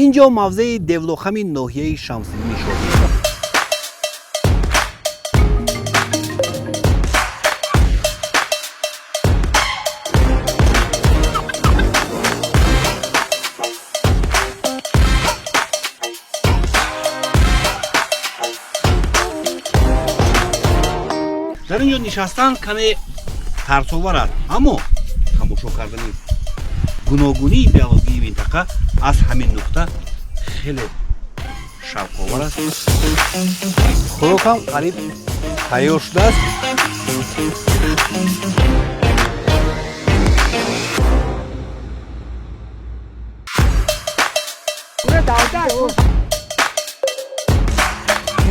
Ин ҷо мавзеи Девлохами ноҳияи Шамсиддини Шоҳин. Дар ин ҷо нишастан каме тарсовар аст, аммо тамошо кардани гуногунии биологии минтақа аз ҳамин нуқта хеле шавқовар аст. Хӯрокам қариб тайёр шудааст.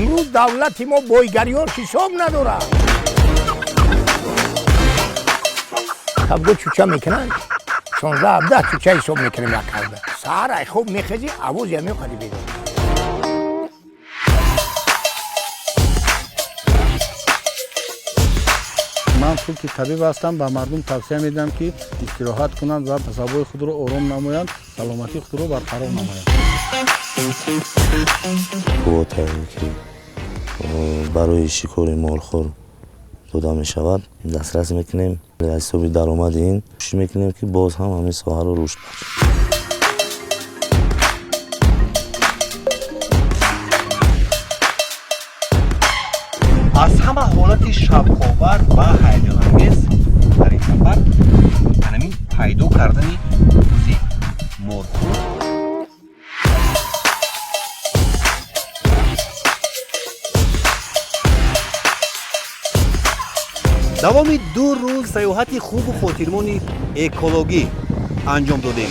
Имрӯз давлати мо бойгариёш ҳисоб надорад. Ҳабду чӯча мекунанд, 16-17 чӯча ҳисоб мекунем як ҳавда. Саҳар ай хоб мехезӣ, авоз меқади бедор. Ман чун ки табиб ҳастам, ба мардум тавсия медиҳам, ки истироҳат кунанд ва асабои худро ором намоянд, саломатии худро барқарор намоянд. Квотае ки барои шикори молхӯр дода мешавад, дастрас мекунем. Аз ҳисоби даромади ин кӯшиш мекунем, ки боз ҳам ҳамин соҳаро рушд бахшем. Аз ҳама ҳолати шавқовар ва ҳаяҷонангез дар ин сафар ҳамин пайдо кардани бузи морхӯр. Давоми 2 рӯз саёҳати хубу хотирмони экологӣ анҷом додем.